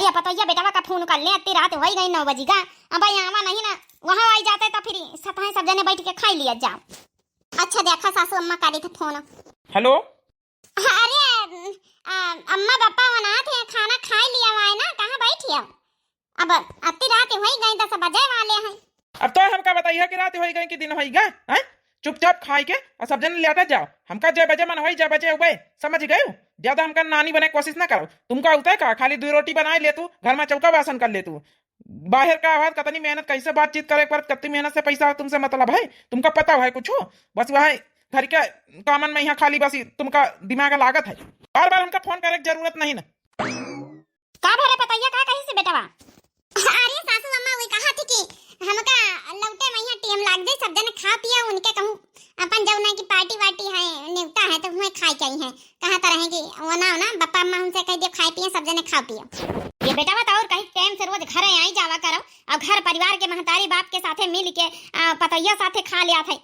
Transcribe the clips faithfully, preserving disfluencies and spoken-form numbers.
या पतोहिया बेटवा का फोन कर ले, अत्ती रात होई गई नौ बजी का। अब आवा नहीं ना, वहाँ आई जाते तो फिर सतहें सब जने बैठ के खाई लिया जाओ। अच्छा देखा सासू अम्मा करी थे फोन। हेलो। अरे, आ, अम्मा पापा वनात है, खाना खाई लिया हुआ है ना, कहाँ बैठी है? अब अत्ती रात होई गई, दस बजे वाले हैं। अब तो हमका बताइए कि रात होई गई कि दिन होई गा, हैं? चुपचाप खाई के और सब जने लेटा जाओ। हमका जे बजे मन होई, जे बजे उबे, समझ गए? ज्यादा हमका नानी बने कोशिश ना करो। तुमका उते का, खाली दो रोटी बनाए ले तू, घर में चौका बासन कर ले तू। बाहर का आवाज, कतनी मेहनत, कैसे बातचीत करे पर, कतनी मेहनत से पैसा, तुमसे मतलब है? तुमका पता है कुछ? बस वह घर के कामन में यहाँ खाली बस तुमका दिमाग लागत है। बार बार हमका फोन करे के जरूरत नहीं ना। का भरे पतैया, का कही से बेटवा? अरे सासू अम्मा वही कहा थी कि हमका लौटे में यहाँ टेम लाग जाए, सब जने खा पिया, उनके कहूँ अपन जौन है कि पार्टी वार्टी है, नेवता है, तो हुए खाए के आई हैं। कहा तो रहे कि वो ना, वो ना, बप्पा अम्मा हमसे कह दियो खाए पिए, सब जने खा पियो। ये बेटवा तो और कहीं टेम से रोज घरे आई जावा करो, और घर परिवार के महतारी बाप के साथे मिल के, आ, पतैया साथे खा लिया थे।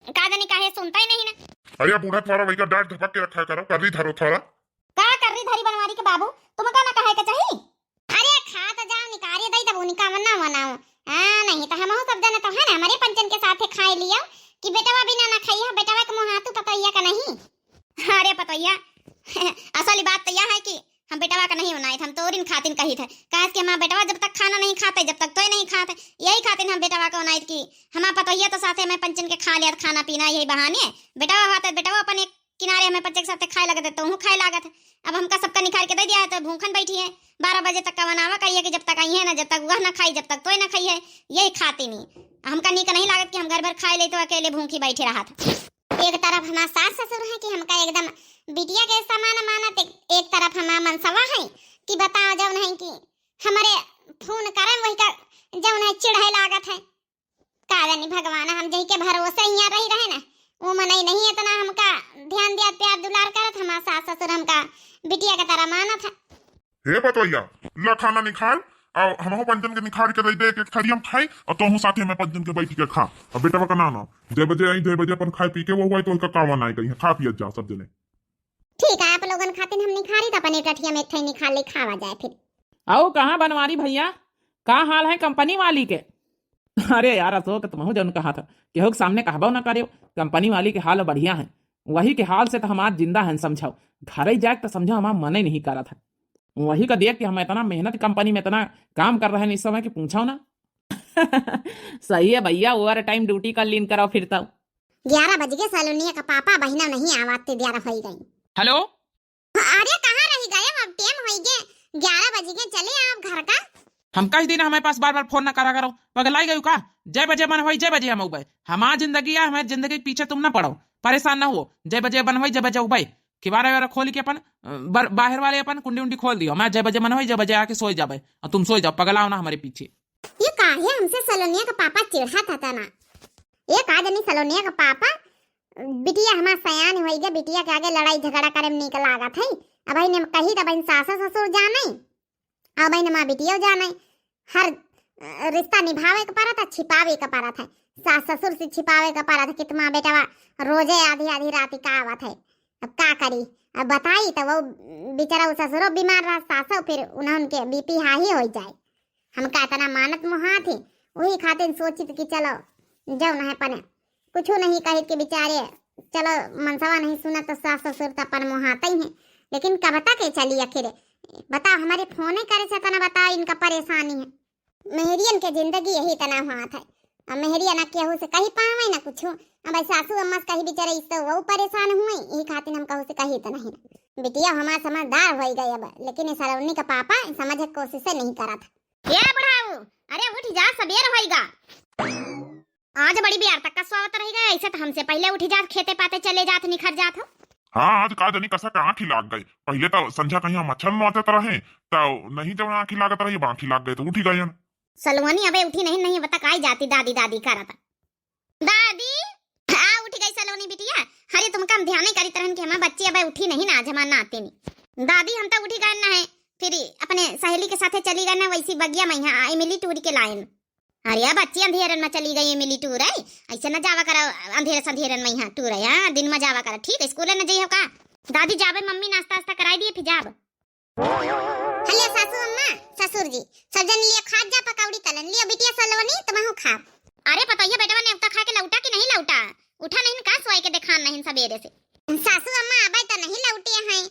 का जानी काहे सुनता ही नहीं ना। अरे बूढ़ा थोड़ा वही का डांट धपक के रखा करो, कर ली धरो थोड़ा। का कर रही धरी बनवारी के बाबू, तुमका ना कहे के चाही? अरे खा तो जाओ, निकारे दई तब उनका मना मनाओ। हाँ, नहीं तो हमहू सब जने तो है ना, हमारे पंचन के साथे खाए लियो कि बेटवा बिना ना खाई है, बेटवा के मुँह हाथू पतोहिया का नहीं। अरे पतोहिया, असली बात तो यह है कि हम बेटवा का नहीं बनाए थे, हम तोरिन खातिन कही थे। काहे कि हमारा बेटवा जब तक खाना नहीं खाते, जब तक तोय नहीं खाते, यही खातिन हम बेटवा का बनाए कि हमारा पतोहिया तो साथे में पंचन के खा लिया खाना पीना, यही बहाने। बेटवा होते, बेटवा अपन एक किनारे हमें पच्चे के साथे खाए लगत है, तो हूँ खाए लागत है। अब हमका सबका निकाल के दे दिया है, तो भूखन बैठी है। बारह बजे तक का बनावा करिए कि जब तक आई है ना, जब तक वह ना खाई, जब तक तोय ना खाई है, यही खाती नहीं। हमका नीक नहीं लागत कि हम घर भर खाए ले तो अकेले भूखी बैठे रहत। एक तरफ हमार सास ससुर है कि हमका एकदम बिटिया के समान मानत, एक, एक तरफ हमार मनसवा है कि बताओ जौन है कि हमारे फोन करन वही का जौन है चिढ़ाई लागत है। का जानी भगवान, हम जही के भरोसे हियाँ रही रहे ना, वो मनई नहीं इतना हमका ध्यान दिया, प्यार दुलार करत, हमार सास ससुर हमका बिटिया के तरह मानत है। हे पतोहिया, ला खाना निखार, और हमहू पंचन के निखार के दे दे, एक एक थारी हम खाई, और तोहू साथे में पंचन के बैठ के खा। अब बेटवा का ना ना, जे बजे आई, जे बजे अपन खाए पी के वो हुआ, तो का कावा ना आई कहीं, खा पियत जाओ सब जने। ठीक है, आप लोगन खातिन हम निखारी, तो अपन एक अठिया में एक ठाई निखार ले खावा जाए फिर। आओ, कहाँ बनवारी भैया, का हाल है कंपनी वाली के? अरे यार अशोक, तुमहू जौन कहा था, केहू के सामने कहबो ना करियो। कंपनी वाली के हाल बढ़िया है, वही के हाल से तो हम आज जिंदा हैं, समझाओ। घर ही जाए तो समझो, हमारा मन ही नहीं करा था। वही का देख के हम इतना मेहनत, कंपनी में इतना काम कर रहे हैं इस समय कि पूछो ना। सही है भैया, ओवर टाइम ड्यूटी कर लीन करो फिर तो। ग्यारह बज गए, सलोनिया का पापा बहिना नहीं आवाते, ग्यारह हो ही गई। हेलो। अरे कहाँ रही गए, अब टेम होई गे, ग्यारह बज गए, चले आप घर का। हम कह दी ना, हमारे पास बार बार फोन ना करा करो, पगलाई गयू का? जय बजे मन होई, जय बजे हम उबे। हमार जिंदगी है, हमारे जिंदगी के पीछे तुम ना पड़ो, परेशान ना हो। जय बजे मन होई, जय बजे उबे। किवाड़ा वाड़ा खोल के अपन, अ, बर-, बाहर वाले अपन कुंडी उंडी खोल दियो। मैं जय बजे मन होई, जय बजे आके सोई जाबे, और तुम सोई जाओ, पगलाओ ना हमारे पीछे। ये काहे हमसे सलोनिया का पापा चिढ़ा था तना? ये का जानी सलोनिया का पापा, बिटिया हमार सयान होई गे, बिटिया के आगे लड़ाई झगड़ा करे में नीक लागत है। अब ने कही तब सास ससुर जाने, अब ने माँ बिटिया जाने। हर, अ, रिश्ता निभावे के परत है, छिपावे के परत है। सास ससुर से छिपावे के परत है कि तुम्हारा बेटवा रोजे आधी आधी रात का आवत है। अब का करी, अब बताई तो वो बेचारा, वो ससुरो बीमार रहा, सासो, फिर उन्हें उनके बीपी हाई हो जाए। हमका इतना मानत मोहात ही, वही खातिर सोचित कि चलो, जौन है पने, कुछ नहीं कहित कि बेचारे, चलो, मनसवा नहीं सुनत तो सास ससुर तो अपन मोहात ही हैं, लेकिन कब तक ये चली आखिर? बताओ, हमारे फोन ही करे से तना बताओ, इनका परेशानी है। मेहरियन के जिंदगी यही तना हुआ था। अब मेहरिया ना केहू से कही पावे ना कुछ। अब सासू अम्मा से कही बेचारे, इस तो वो परेशान हुए, यही खातिर हम कहू से कही तो नहीं। बिटिया हमार समझदार हो गई अब, लेकिन इस सलोनी का पापा समझे के कोशिश नहीं करत। ए बुढ़ाऊ, अरे उठ जा, सबेर होइगा। आज बड़ी बियार तक का सोवत रह गए, ऐसे तो हमसे पहले उठ जात, खेते पाते चले जात, निखर जात हो। हाँ, आज का जानी कसा का आँखी लाग गई। पहले तो संझा कहीं मच्छर नोचत रहे, तो नहीं जब आँखी लागत रही, अब आँखी लाग गई तो उठी गई हम। सलोनी अबे उठी नहीं, नहीं, अब तक आई जाती दादी, दादी करत। दादी, आ उठ गई सलोनी बिटिया। अरे तुमका हम ध्यान नहीं करीत रहन कि हमार बच्ची अबे उठी नहीं ना, आज हमार नाते नहीं। दादी, हम तो उठी गए ना है, फिर अपने सहेली के साथे चली गए ना, वैसी बगिया में यहाँ इमली टूर के लायन। अरे बच्ची अंधेरन में चली गई इमली टूर है, ऐसे न जावा कर अंधेरे संधेरन में यहाँ टूर है, हाँ, दिन में जावा कर, ठीक है, स्कूल न जइहो का? दादी जाबे, मम्मी नाश्ता वास्ता कराई दिए, फिर जाब। हलिया सासू अम्मा, ससुर जी, सब जन लियो खात जा पकौड़ी तलन। लियो बिटिया सलोनी, तुमहू खाओ। अरे पतोहिया, बेटवा नेवता खा के लौटा कि नहीं लौटा? उठा नहीं का, सोए के देखान नहीं सबेरे से। सासू अम्मा अबे त नहीं लौटे हैं।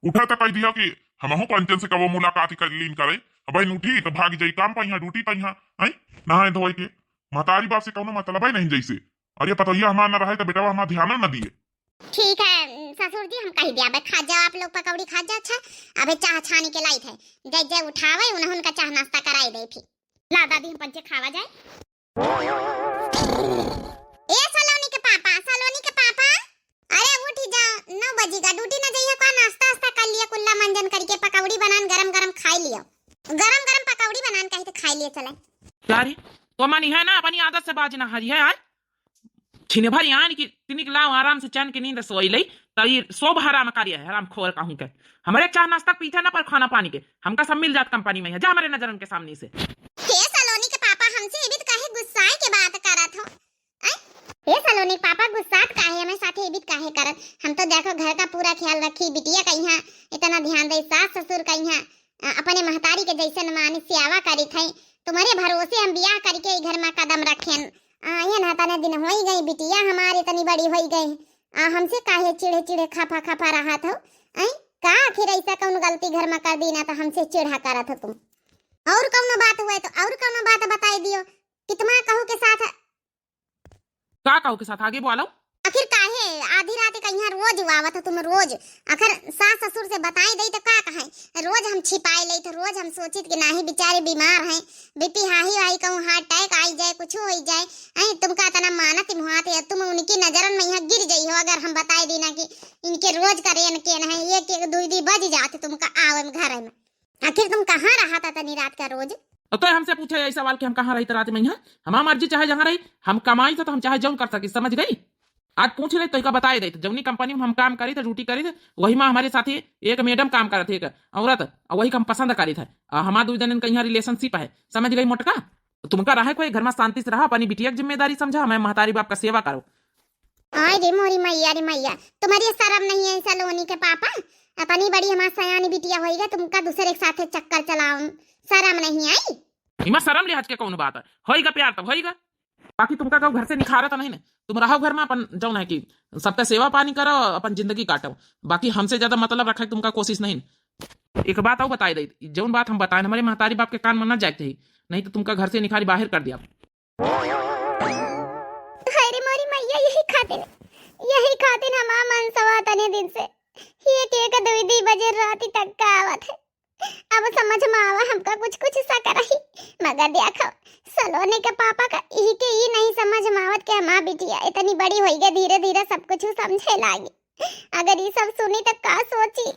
उठा त कह दिया कि हमहू पंचन से कबो मुलाकात कर लीन करे। अबे उठी त भाग जाई काम पइहा, ड्यूटी पइहा, हैं? नहाए धोए के। महतारी बाप से कौनो मतलब है नहीं जैसे। और ये पतोहिया हमार ना रहे त बेटवा हमार ध्यान न दिए। ठीक है ससुर जी, हम कह दिया, अबे खा जाओ आप लोग पकौड़ी खा जाओ। अच्छा, अबे चाह छानी के लाई थे, जय जय उठावे उन्हें उनका चाह नाश्ता कराई दे फिर। ला दादी, हम पंचे खावा जाए। ए सलोनी के पापा, सलोनी के पापा, अरे उठ जा, नौ बजी का, ड्यूटी न जइहो का? नाश्ता वास्ता कर लियो, कुल्ला मंजन करके पकौड़ी बनान गरम गरम खाई लियो, गरम गरम पकौड़ी बनान कही तो खाई लियो चले। का रे, तो मानी है ना, अपनी आदत से बाज ना हरी है, आय? छिन भर यान की तिनिक लाओ आराम से चैन की नींद सोई लई, त ई सब हराम कार्य है, हराम खोर कहूँ के। हमरे चाह नाश्ता पीछे ना पर खाना पानी के, हमका सब मिल जात कंपनी में है, जा हमरे नजरन के सामने से। हे सलोनी के पापा, हमसे एबित काहे गुस्साए के बात करत हो? आय? हे सलोनी के पापा, गुस्सात काहे, हमें साथे एबित काहे करत? हम तो देखो घर का पूरा ख्याल रखी, बिटिया का यहाँ इतना ध्यान दे, सास ससुर का यहाँ अ, अपने महतारी के जैसन माने सेवा करित है। तुम्हरे भरोसे हम बियाह करके ई घर मा कदम रखेन। अ, ये ना तने दिन होई गई, बिटिया हमारी इतनी बड़ी होई गई। अ, हमसे काहे चिढ़े चिढ़े खफा खफा रहत हो? ऐ, का आखिर ऐसा कौन गलती घर मा कर दी ना तो हमसे चिढ़ा करत हो तुम? और कौनो बात हुए तो और कौनो बात बताई दियो कि तुम्हारा कहू के साथ का कहू के साथ आगे बोलो? आखिर काहे आधी रात के यहाँ रोज आवत हो तुम रोज? आखिर सास ससुर से बताई दई तो का कहे? रोज हम छिपाई लई तो रोज हम सोचित कि नाही बेचारे बीमार हैं, बीपी हाई वाई कहूँ हार्ट अटैक आई जाए, कुछ होई जाए। ऐ तुमका इतना मानत मुहात है, तुम उनकी नजरन में यहाँ गिर जाई हो अगर हम बताई दी ना कि इनके रोज का रेन केन है, एक एक दुई दुई बज जात तुमका आवे में घर में। आखिर तुम कहाँ रहा था तनी रात का रोज? तो तय हमसे पूछे यही सवाल कि हम कहाँ रही त रात में यहाँ? हमार मर्जी चाहे जहाँ रही, हम कमाई था तो हम चाहे जौन कर सकी, समझ गई? आज पूछ रही तो इका बताए दे, तो जौनी कंपनी में हम काम करी थे, ड्यूटी करी थे, वही में हमारे साथी एक मैडम काम करत है, एक औरत, और वही के हम पसंद करी थे। आ, हमार दू जन इनका यहाँ रिलेशनशिप है, समझ गई मोटका? तो तुमका रहे कोई घर में शांति से रहा, अपनी बिटिया की जिम्मेदारी समझा, हमें महतारी बाप का सेवा करो। आय रे मोरी मैया रे मैया, तुम्हारी शर्म नहीं है सलोनी के पापा? अपनी बड़ी हमार सयानी बिटिया होइगा, तुमका दूसरे के साथे चक्कर चलाओ, शर्म नहीं आई? इमा शर्म लिहाज के कौन बात है? होइगा प्यार तब होइगा। बाकी तुमका कहू घर से निखारत नहीं ने, तुम रहो घर में अपन जौन है कि सबका सेवा पानी करो, अपन जिंदगी काटो, बाकी हमसे ज्यादा मतलब रखे तुमका कोशिश नहीं। एक बात और बताए दे, जौन बात हम बताए हमारे महतारी बाप के कान में ना जाए के चाहिए, नहीं तो तुमका घर से निखारी बाहर कर दिया। हाय रे मोरी मैया, यही खातिर, यही खातिर हमार मनसवा तने दिन से एक एक दुई दुई बजे राती तक का आवत है। अब समझ में आवा हमका कुछ कुछ शक रही, मगर देखो सलोनी के पापा का इही के ई नहीं समझ में आवत कि हमार बिटिया इतनी बड़ी होई गई, धीरे धीरे सब कुछ समझे लागी। अगर ई सब सुनी तो का सोची?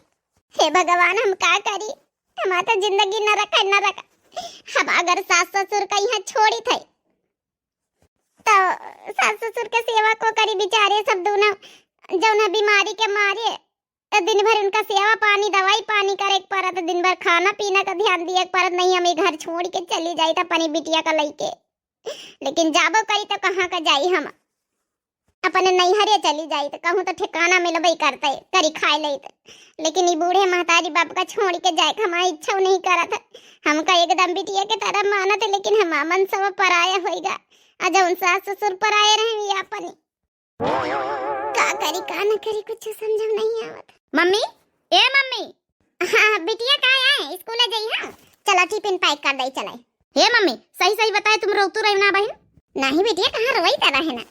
हे भगवान, हम का करी? हमार तो जिंदगी नरक है, नरक। हम अगर सास ससुर का यहाँ छोड़ी थे तो सास ससुर के सेवा को करी बेचारे सब दोनों, जौन है बीमारी के मारे, तो दिन भर उनका सेवा पानी, दवाई पानी करे के पड़त, दिन भर खाना पीना का ध्यान दिए के पड़त। नहीं, हम ये घर छोड़ के चली जाई तो अपनी बिटिया का लइके, लेकिन जाबो करी तो कहाँ का जाई हम? अपने नैहरे चली जाई तो कहूँ तो ठिकाना मिलबे करते, करी खाए लेते, लेकिन ई बूढ़े महतारी बाप का छोड़ के जाए के हमारी इच्छा नहीं करत है। हमका एकदम बिटिया के तरह मानत है, लेकिन हमार मन सब पराया होइगा। आ जौन सास ससुर पराए रहे, ये अपनी का करी का न करी, कुछ समझ में नहीं आवत। मम्मी, ए मम्मी। हाँ, बिटिया का है, स्कूल जाई हाँ? चला टिफिन पैक कर दई चलाई। हे मम्मी, सही सही बताए, तुम रोतू रही ना बहिन? नहीं बिटिया, कहाँ रोई तो रहे ना।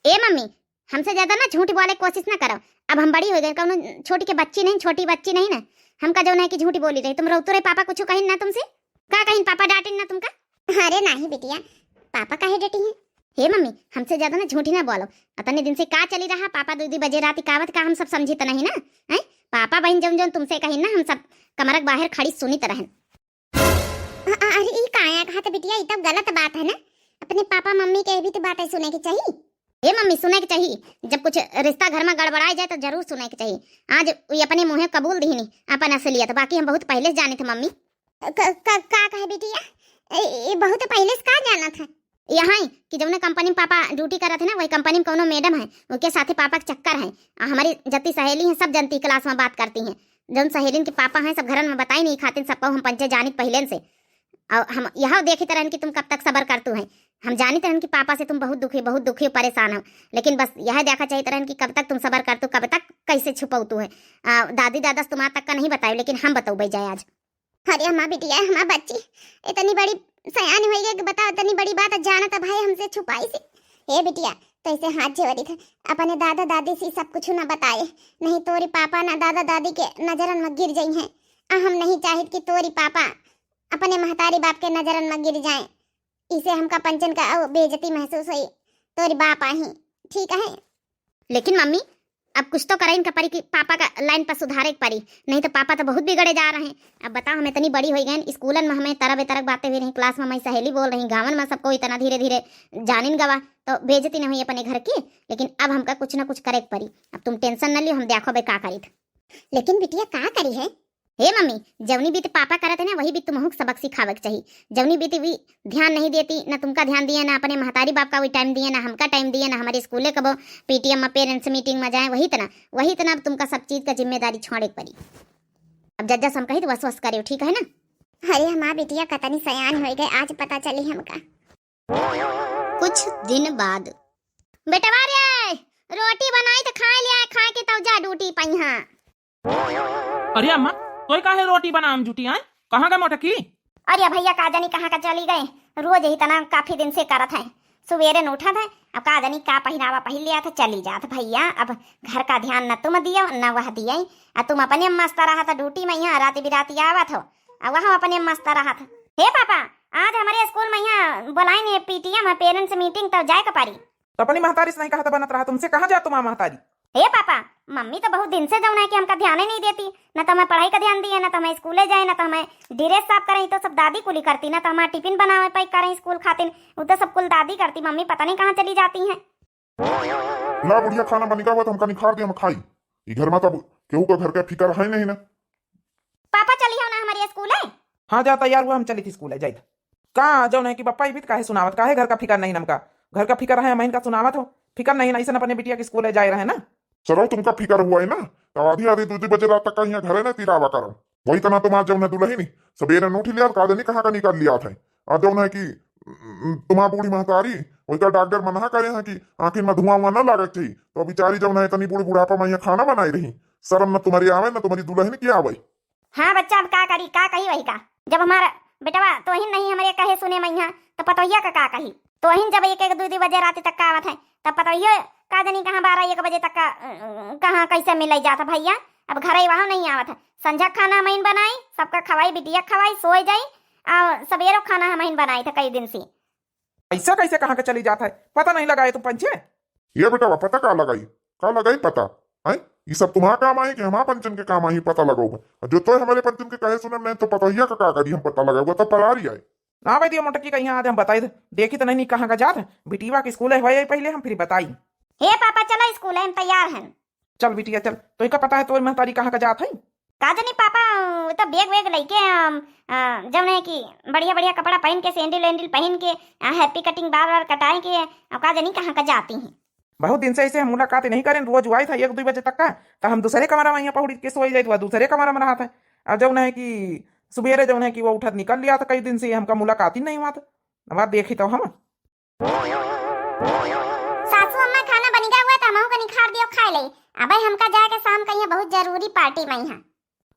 ए मम्मी, हमसे ज्यादा ना झूठ बोले कोशिश ना करो। अब हम बड़ी हो गए, कौनो छोटी के बच्ची नहीं, छोटी बच्ची नहीं ना। हमका जौन है कि झूठ बोली रही, तुम रोतू रही, पापा कुछ कहिन ना तुमसे? का कहिन, पापा डांटिन ना तुमका? अरे नहीं बिटिया, पापा काहे डटी हैं? हे मम्मी, हमसे ज्यादा ना झूठी ना बोलो। अतने दिन से का चली रहा, पापा दू दू बजे रात का आवत का, हम सब समझी त नहीं ना? हैं? पापा बहन जौन जौन तुमसे कहिन ना, हम सब कमरक बाहर खड़ी सुनित रहन। अ-, अ-, अरे ई काया कहा त बिटिया, ई तो गलत बात है ना। अपने पापा मम्मी के भी तो बातें सुने के चाहिए। हे मम्मी, सुने के चाहिए। जब कुछ रिश्ता घर में गड़बड़ाए जाए तो जरूर सुने के चाहिए। आज उ अपने मुँहे कबूल दीनी अपन असलियत, बाकी हम बहुत पहले से जाने थे मम्मी। क-, क-, का कहे बिटिया? ए, ए, बहुत पहले से का जाना था? यहाँ कि जौने कंपनी में पापा ड्यूटी करत है ना, वही कंपनी में कौनो मैडम है, उनके साथे पापा के चक्कर है। आ, हमारी जत्ती सहेली हैं, सब जनती क्लास में बात करती हैं। जौन सहेलिन के पापा हैं, सब घरन में बताई नहीं खातिन, सबको हम पंचे जानित पहिलेन से। और हम यह देखित रहन कि तुम कब तक सबर करतू हैं। हम जानित रहन कि पापा से तुम बहुत दुखी, बहुत दुखी, परेशान हो, लेकिन बस यह देखा चाहित रहन कि कब तक तुम सबर करतू, कब तक कैसे छुपौतू है। आ, दादी दादा से तुम्हार तक का नहीं बताए, लेकिन हम बतौबे जाए आज। अरे हमार बिटिया, हमार बच्ची, इतनी बड़ी सयान होई गई कि बताओ, इतनी बड़ी बात जानत भाई हमसे छुपाई से। हे बिटिया, तो ऐसे हाथ जोड़ी थे, अपने दादा दादी से सब कुछ ना बताए, नहीं तोरी पापा ना दादा दादी के नजरन में गिर जाई हैं। आ हम नहीं चाहित कि तोरी पापा अपने महतारी बाप के नजरन में गिर जाए। इसे हमका पंचन का अउ बेइज्जती महसूस होई। तोरी बाप आही, ठीक है? लेकिन मम्मी, अब कुछ तो करे इनका परी कि पापा का लाइन पर सुधारे के परी, नहीं तो पापा तो बहुत बिगड़े जा रहे हैं। अब बताओ, हम इतनी बड़ी हो गए, स्कूलन में हमें तरह बेतरह बातें हुई रही, क्लास में हमारी सहेली बोल रही, गाँवन में सबको इतना धीरे धीरे जानिन गवा, तो बेइज्जती न हुई अपने घर की। लेकिन अब हमका कुछ ना कुछ करे के परी। अब तुम टेंशन न लियो, हम देखो बे का करी थ। लेकिन बिटिया का करी है? हे मम्मी, जौनी बीत पापा करत है ना, वही बीत तुमहू के सबक सिखावे के चाही। जौनी बीत वी ध्यान नहीं देती, ना तुमका ध्यान दिए, ना अपने महतारी बाप का वी टाइम दिए, ना हमका टाइम दिए, ना हमारे स्कूले कबो पीटीएम में, पेरेंट्स मीटिंग में जाए, वही तना, वही तना अब तुमका सब चीज का जिम्मेदारी छोड़े के परी। अब जज्जा से हम कही तो वस वस करियो, ठीक है ना? अरे हमार बिटिया कतनी सयान हो गए, आज पता चली हमका। कुछ दिन बाद। बेटवा रे, रोटी बनाई तो खाए ले आए, खाए के तब जा ड्यूटी पइहा। अरे अम्मा, तोय काहे रोटी बनाम जुटी आए? कहाँ गए मोटकी? अरे भैया, का जानी कहाँ का चली गए, रोज ही तना काफी दिन से करत है। सुबेरे न उठत है, अब का जानी का पहिरावा पहिर लिया था, चली जात भैया। अब घर का ध्यान न तुम दियो न वह दिए, आ तुम अपने मस्त रहत ड्यूटी में, यहाँ रात बिराती आवत हो, आ वह अपने मस्त रहत। हे पापा, आज हमारे स्कूल में यहाँ बोलाइन है, पीटीएम है, पेरेंट्स मीटिंग, तो जाए के परी। तो अपनी महतारी से नहीं कहा था बनत रहा, तुमसे कहाँ जा तुम्हारा महतारी? हे पापा, मम्मी तो बहुत दिन से जौन है कि हमका ध्यान ही नहीं देती, न तो हमें पढ़ाई का ध्यान दिए, न तो हमें स्कूले जाए, न तो हमें ड्रेस साफ करें, तो सब दादी कुली करती, न तो हमारा टिफिन बनावे पैक करें स्कूल खातिर, वो तो सब कुल दादी करती, मम्मी पता नहीं कहाँ चली जाती हैं। ला बुढ़िया, खाना बनिका हुआ तो हमका निखार दे, हम खाई। ई घर में तब केहू का घर का फिकर है नहीं ना। पापा चली हो ना हमारे स्कूल है? हाँ, जा तैयार हुआ, हम चली थी स्कूल है, जाई। का जौन है कि पप्पा, ई बीत काहे सुनावत, काहे घर का फिकर नहीं नमका? घर का फिकर है, हम इनका सुनावत हो, फिकर नहीं ना, ऐसे अपने बिटिया के स्कूल है जाए रहे ना। चलो, तुमका फिकर हुआ है ना, तो आधी आधी दो दो बजे रात तक का यहाँ घरे ना तिरावा करो। वही तना तुम्हार जौन है दुल्हनी, सबेरे न उठी लिया, का जानी कहाँ का निकाल लिया था। और जौन है कि, उम, तुम्हार बूढ़ी महतारी, वही का डॉक्टर मना करे हैं कि आँखिन में धुआं उआं न लागे के चाहिए। तो बेचारी जौन है इतनी बूढ़ बुढ़ापा में यहाँ खाना बनाई रही, शर्म न तुम्हारी आवे, न तुम्हारी दुल्हन की आवे। हाँ बच्चा, अब का करी, का कही वही का? जब हमारा बेटवा तोहिन नहीं हमरे कहे सुने मैया, तो पतोहिया का, का कही? तोहिन जब एक एक दू दू बजे रात तक का आवत है, तब पतोहियो का जानी कहाँ बारह एक बजे तक का, अ, अ, कहाँ कैसे मिले जात है भैया। अब घरे वहाँ नहीं आवत है। संझा खाना हमइन बनाई, सबका खवाई, बिटिया खवाई, सोए जाई, और सबेरो खाना हमइन बनाई था कई दिन से। ऐसा कैसे कहाँ के चली जात है, पता नहीं लगाए तुम पंचे? ये बेटवा, पता का लगाई, का लगाई पता? हैं? ये सब तुम्हारा काम आई कि हमारा पंचन के काम आई पता लगाओ? जो तो हमारे पंचन के कहे सुनब नहीं तो पतोहिया का, का करी हम पता लगाओ, तो परारी आए। ना भाई दिया मोटकी का यहाँ आज हम बताई दे, देखी तो नहीं, नहीं कहाँ का जात है, बिटिया के स्कूल है, वही पहले हम फिर बताई। हे पापा, चलो स्कूल है, हम तैयार हैं। चल बिटिया चल, तो इका पता है तोर महतारी कहाँ का जात है? का जानी पापा, वो तो बैग वैग लेके, अम, अ, जौन है कि बढ़िया बढ़िया कपड़ा पहन के, सैंडल वैंडल पहन के, अ, हैप्पी कटिंग बाल वाल कटाए के, अब का जानी कहाँ का जाती हैं। बहुत दिन से ऐसे हम मुलाकात नहीं करें, रोज हुआ था एक दो बजे तक का, तो हम दूसरे कमरा में यहाँ पहुड़ी के सोई जाए, तो वह दूसरे कमरा में रहा था। और जौन है कि सुबेरे जौन है कि वो उठत निकल लिया था, कई दिन से हमका मुलाकात ही नहीं हुआ था। अब आप देखी तो हम। सासू अम्मा, खाना बनिगा हुआ तो हमहू के निखार दियो खाए ले। अबे हमका जाके शाम का यहाँ बहुत जरूरी पार्टी में यहाँ।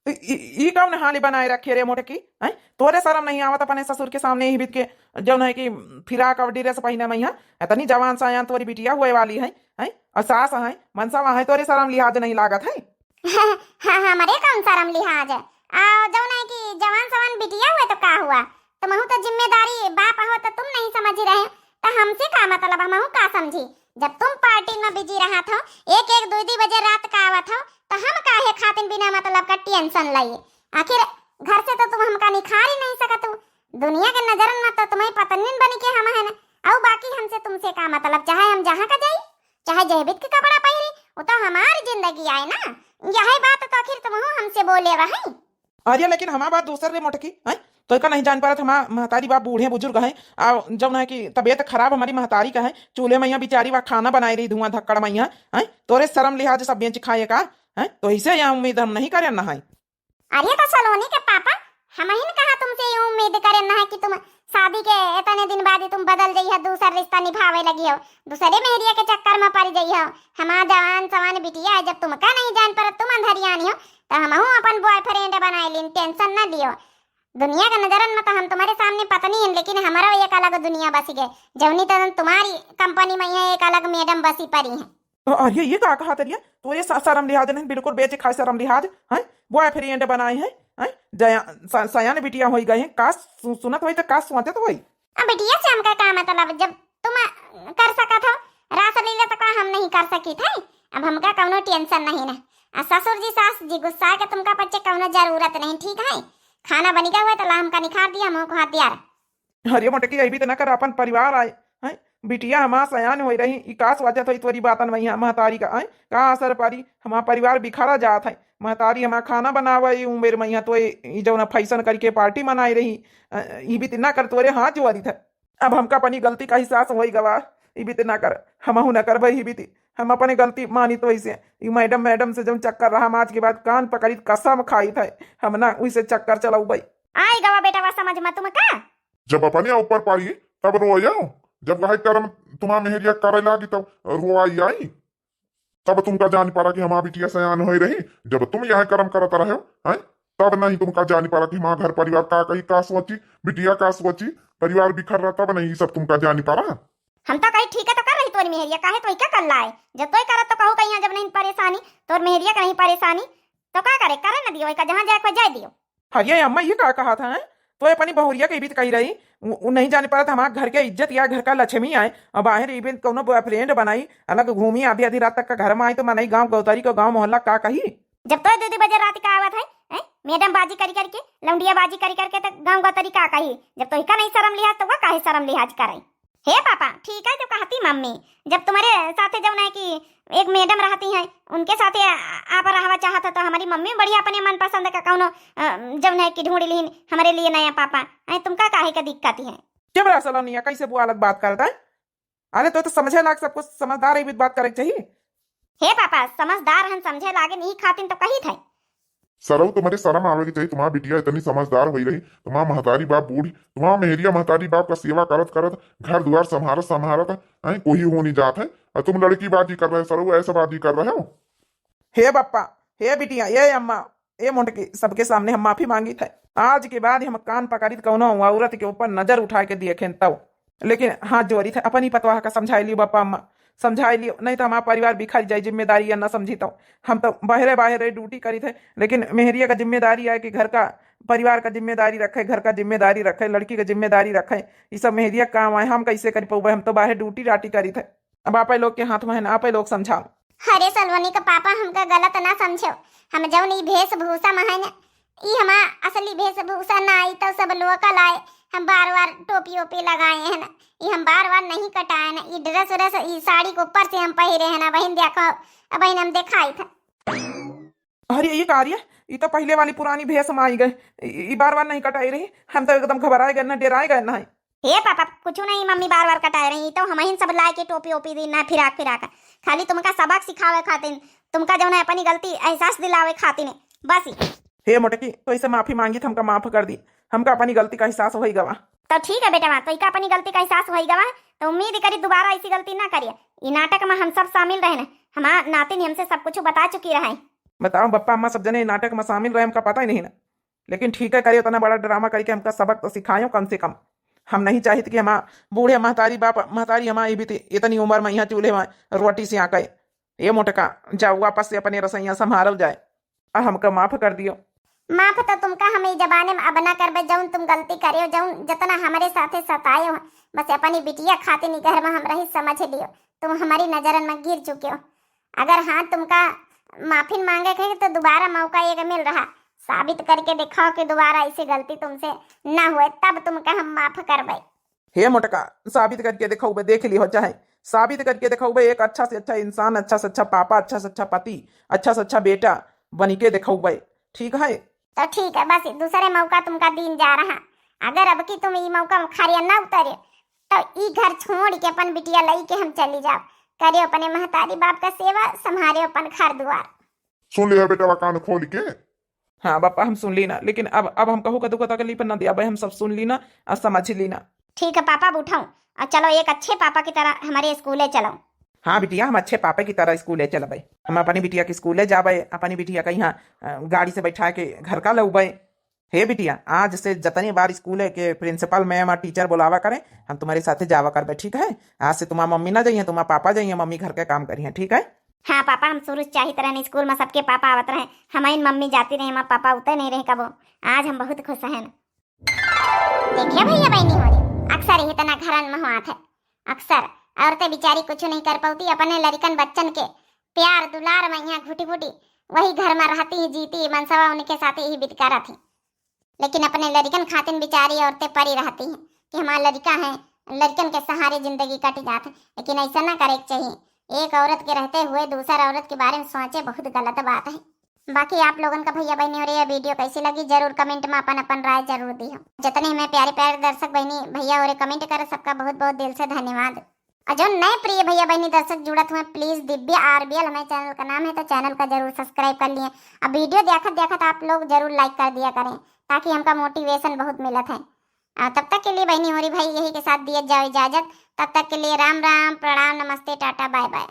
ई, ई, ई कौन हाली बनाए रखे रे मोटकी, हैं? तोरे शर्म नहीं आवत अपने ससुर के सामने ही बीत के जौन है कि फिराक और ड्रेस पहिने में यहाँ? इतनी जवान सयान तोरी बिटिया हुए वाली है, हैं? और सास है, मनसा है, तोरे शर्म लिहाज नहीं लागत है? हाँ, हाँ, हमरे कौन शर्म लिहाज है? आ, जौन है कि जवान सवान बिटिया हुए तो का हुआ? तुमहू तो जिम्मेदारी बाप हो तो तुम नहीं समझ रहे, तो हमसे का मतलब, हमहू का समझी? जब तुम पार्टी में बिजी रहत हो, एक एक दो दो बजे रात का आवत हो, तो हम काहे खातिन बिना मतलब का टेंशन लई? आखिर घर से तो तुम हमका निखार ही नहीं सकत हो। दुनिया के नजरन में तो तुम्हें पत्निन बन के हम हन, और बाकी हमसे तुमसे का मतलब? चाहे हम जहाँ का जाई, चाहे जहबित के कपड़ा पहिरी, वो तो हमारी जिंदगी आए ना। यही बात तो आखिर तुमहू हमसे बोले रहे। अरे लेकिन हमार बात दूसर रे मोटकी, हैं? तो का नहीं जान पारत, हमार महतारी बाप बूढ़े बुजुर्ग हैं, आ जौन है कि तबीयत खराब हमारी महतारी का है, चूल्हे में यहाँ बेचारी वा खाना बनाई रही धुआं धक्कड़ में यहाँ, हैं? तोरे शर्म लिहाज सब बेंच खाए का, हैं? तो इसे यहाँ उम्मीद हम नहीं करें ना है। अरे तो सलोनी के पापा, हमहिन कहाँ तुमसे ये उम्मीद करेन है कि तुम शादी के इतने दिन बाद ही तुम बदल जइहो, दूसर रिश्ता निभावे लगिहो, दूसरे मेहरिया के चक्कर में पड़ जइहो। हमार जवान सवान बिटिया है, जब तुमका नहीं जान परत, तुम अंधरियानी हो, तो हमहू अपन boyfriend बनाए लीन, tension न लियो। दुनिया के नजरन में तो हम तुम्हारे सामने पत्नी हैं, लेकिन हमारा एक अलग दुनिया बसी गए, जौनी तरह तुम्हारी company में है एक अलग madam बसी पड़ी हैं। अ-, अरे, ये का कहा तरिया? तोरे स-, शर्म लिहाज नहीं, बिल्कुल बेचे खाए शर्म लिहाज, हैं? Boyfriend बनाए हैं, हैं? जया-, स-, सयान बिटिया होई गए हैं, का सु-, सुनत होई तो का सोचत होई? अब बिटिया से हमका का मतलब, जब तुम कर सकत हो रासलीला, तो का हम नहीं कर सकित है? अब हमका कौनो tension नहीं ना। आ ससुर जी, सास जी गुस्सा के तुमका पच्चे कौनो जरूरत नहीं, ठीक है? खाना बनिका हुआ तो ला हमका निखार दिया, मुँह को हाथ दिया। अरे मोटकी, अइबी त ना कर, अपन परिवार आए, हैं? बिटिया हमार सयान होई रही, ई का सोचत होई तोरी बातन में यहाँ महतारी का, हैं? का असर पड़ी, हमार परिवार बिखरा जात है। महतारी हमार खाना बनावे, ई उम्र में यहाँ तो ई, ई जौन function करके party मनाई रही, अ, ई बीत ना कर, तोरे हाथ जोड़ी था। अब हमका अपनी गलती का एहसास होई गवा, ई बीत ना कर, हमहू ना करबे ई बीत। हम अपने गलती मानी तो ऐसे, ई madam, madam से जौन चक्कर रहा, हम आज के बाद कान पकड़ी कसम खाई था, हम ना उसे चक्कर चलाऊ भाई। आई गवा बेटा, वा समझ में तुम का? जब अपने ऊपर पड़ी, तब रोयो। जब वही कर्म तुम्हार मेहरिया करे लागी, तब रोआई आई। तब तुमका जान पड़ा कि हमार बिटिया सयान होई रही, जब तुम यह कर्म करत रहे हो, हैं? तब नहीं तुमका जान पड़ा कि हमार घर परिवार का कही, का सोची, बिटिया का सोची, परिवार बिखर रहा, तब नहीं सब तुमका जान पड़ा। हम तो कही ठीक है तो कर रही तोरी मेहरिया, काहे तो क्या कर लाए? जब तोय करत तो कहू कहीं जब नहीं परेशानी, तोर मेहरिया का नहीं परेशानी, तो का करे, करे न दियो, का जहाँ जाए को जाए दियो। अरे अम्मा, ये का कहा था, हैं? तो अपनी बहुरिया के भी तो कही रही, उ, उ नहीं जाने पारत हमार घर के इज्जत या घर का लक्ष्मी आए, और बाहर इबे कौनो boyfriend बनाई, अलग घूमी, आधी आधी रात तक का घर में आई, तो मनई गाँव गौतारी को गाँव मोहल्ला का कही? जब तो दीदी बजे रात का आवत है, हैं? Madam बाजी करी करके, लौंडिया बाजी करी करके, तो गाँव गौतारी का कही? जब तो इका नहीं शर्म लिहाज, तो वह काहे शर्म लिहाज करे? हे पापा, ठीक है जो कहती मम्मी, जब तुम्हारे साथे जौन है कि एक madam रहती हैं, उनके साथे आ-, आप रहवा चाहत हो, तो हमारी मम्मी बढ़िया अपने मनपसंद का कौनो, अ, जौन है कि ढूंढ लीन हमारे लिए नया पापा। ऐ तुमका काहे का दिक्कत है? जब रहा सलोनिया, कैसे बुआ अलग बात करता है? अरे तो, तो समझे लाग सब कुछ, समझदार है, भी बात करे के चाहिए। हे पापा, समझदार हन, समझे लागे नहीं खातिन तो कही थे। सरऊ, तुम्हारे शर्म आवे के चाहिए, तुम्हार बिटिया इतनी समझदार होई रही, तुम्हार महतारी बाप बूढ़ी, तुम्हार मेहरिया महतारी बाप का सेवा करत करत, घर दुआर संभारत संभारत, हैं, कोई हो नहीं जात है, और तुम लड़की बाजी कर रहे हो, सरऊ, ऐसा बाजी कर रहे हो। हे बप्पा, हे बिटिया, ये अम्मा, ए मोटकी, सबके सामने हम माफी मांगी थे। आज के बाद हम कान पकड़ी त कौनो औरत के ऊपर नजर उठा के दिए खेन तब। लेकिन हाथ जोड़ी थे, अपनी पतवाह का समझाई लियो बप्पा अम्मा, समझाई लियो, नहीं तो हमारा परिवार बिखर जाए, जिम्मेदारी या न समझी तो। हम तो बहरे बाहरे ड्यूटी करी थे, लेकिन मेहरिया का जिम्मेदारी आए कि घर का, परिवार का जिम्मेदारी रखे, घर का जिम्मेदारी रखे, लड़की का जिम्मेदारी रखे, ये सब मेहरिया काम आए, हम कैसे कर पाऊबे? हम तो बाहर ड्यूटी राटी करी थे। अब आपे लोग के हाथ में है ना, आपे लोग समझाओ। अरे सलोनी का पापा, हमका गलत ना समझो, हम जौन ई वेशभूषा में है ना, ई हमार असली वेशभूषा ना, ई तो सब लोकल आए, हम बार बार टोपी ओपी लगाए हैं ना, ई हम बार बार नहीं कटाए ना, ई ड्रेस व्रेस, ई साड़ी के ऊपर से हम पहिरे हैं ना बहिन, देखो, अब बहिन हम दिखाई था। अरे ये का रे, ई तो पहले वाली पुरानी भेष में आई गए, ई, ई बार बार नहीं कटाई रही, हम तो एकदम घबराए गए ना, डेराए गए ना है। हे पापा, कुछ नहीं, मम्मी बार बार कटाए रही, तो हमहिन सब लाए के टोपी ओपी दी ना, फिराक फिराक। खाली तुमका सबक सिखावे खातिर, तुमका जौन है अपनी गलती एहसास दिलावे खातिर, बस ही। हे मोटकी, तो इसे माफी मांगी, हमका माफ कर दी, हमका अपनी गलती का एहसास होई गवा। तो ठीक है बेटा, तो इका अपनी गलती का एहसास होई गवा, तो उम्मीद करी दोबारा ऐसी गलती ना करिए। ई नाटक में हम सब शामिल रहे ना, हमार नातिन हमसे सब कुछ बता चुकी रहे। बताओ बप्पा अम्मा, सब जने नाटक में शामिल रहे, हमका पता ही नहीं ना। लेकिन ठीक है, करे उतना बड़ा ड्रामा करके हमका सबक तो सिखायो कम से कम। हम नहीं चाहित कि हमार बूढ़े महतारी बाप, महतारी हमारी भी थी, इतनी उम्र में यहाँ चूल्हे में रोटी से आके। ये मोटका, जाओ वापस से अपने रसोइया संभालो जाए, और हमका माफ कर दियो। माफ तो तुमका हम ई जमाने में अब ना करबे, जौन तुम गलती करे हो, जौन जितना हमारे साथे सताए हो, बस अपनी बिटिया खातिर ई घर में हम रही, समझ लियो, तुम हमारी नजरन में गिर चुके हो। अगर हाँ तुमका माफी मांगे के तो दोबारा मौका एक मिल रहा, साबित करके दिखाओ कि दोबारा ऐसी गलती तुमसे ना हुए, तब तुमका हम माफ करबे। हे मोटका, साबित करके दिखाऊबे, देख लियो चाहे, साबित करके दिखाऊबे, एक अच्छा से अच्छा इंसान, अच्छा से अच्छा पापा, अच्छा से अच्छा पति, अच्छा से अच्छा बेटा बनी के दिखाऊबे, ठीक है? तो ठीक है, बस दूसरे मौका तुमका दीन जा रहा। अगर अब की तुम ई मौका में खरिया ना उतरे, तो ई घर छोड़ के अपन बिटिया लई के हम चली जाओ। करियो अपने महतारी बाप का सेवा, संभारियो अपन घर दुआर। सुन लिया बेटवा कान खोल के। हाँ पापा, हम सुन ली ना, लेकिन अब अब हम कहू कदू का तकलीफ ना दिया भाई, हम सब सुन ली ना और समझ ली ना। ठीक है पापा, अब उठाऊं और चलो एक अच्छे पापा की तरह हमारे स्कूले चलो। हाँ बिटिया, हम अच्छे पापा की तरह स्कूले चलबे, हम अपनी बिटिया के स्कूले जाबे, अपनी बिटिया का यहाँ अ, गाड़ी से बैठा के घर का लौबे। हे बिटिया, आज से जतनी बार स्कूल के प्रिंसिपल मैम और टीचर बुलावा करें, हम तुम्हारे साथे जावा करबे, ठीक है? आज से तुम्हार मम्मी ना जाइए, तुम्हार पापा जाइए, मम्मी घर के काम करिए, ठीक है? हाँ पापा, हम शुरू से चाहित रहन स्कूल में सबके पापा आवत रहे, हमारी मम्मी जाती रहे, हमार पापा उते नहीं रहे कबो। आज हम बहुत खुश हैं। देखिए भैया बहनी हो रे, अक्सर यही तना घरन में हुआ थे, अक्सर औरतें बेचारी कुछ नहीं कर पाती, अपने लड़िकन बच्चन के प्यार दुलार में यहाँ घुटी घुटी वही घर में रहती ही जीती, मनसवा उनके साथ ही बितका रहती। लेकिन अपने लड़िकन खातिन बेचारी औरतें परी रहती हैं कि हमारा लड़िका है, लड़िकन के सहारे जिंदगी कट जात है। लेकिन ऐसा ना करे के चाहिए, एक औरत के रहते हुए दूसर औरत के बारे में सोचे बहुत गलत बात है। बाकी आप लोगन का भैया बहनी हो रे, ये वीडियो कैसी लगी जरूर कमेंट में अपन अपन राय जरूर दिहो। जितने हमें प्यारे प्यारे दर्शक बहनी भैया हो रे कमेंट करे, सबका बहुत बहुत दिल से धन्यवाद। और जो नए प्रिय भैया बहनी दर्शक जुड़त हुए, प्लीज दिव्या आरबीएल हमारे चैनल का नाम है, तो चैनल का जरूर सब्सक्राइब कर लिए। अब वीडियो देखत देखत आप लोग जरूर लाइक कर दिया करें, ताकि हमका मोटिवेशन बहुत मिलत है। आ, तब तक के लिए बहनी हो रे भाई यही के साथ दिए जाओ इजाजत। तब तक के लिए राम राम, प्रणाम, नमस्ते, टाटा, बाय बाय।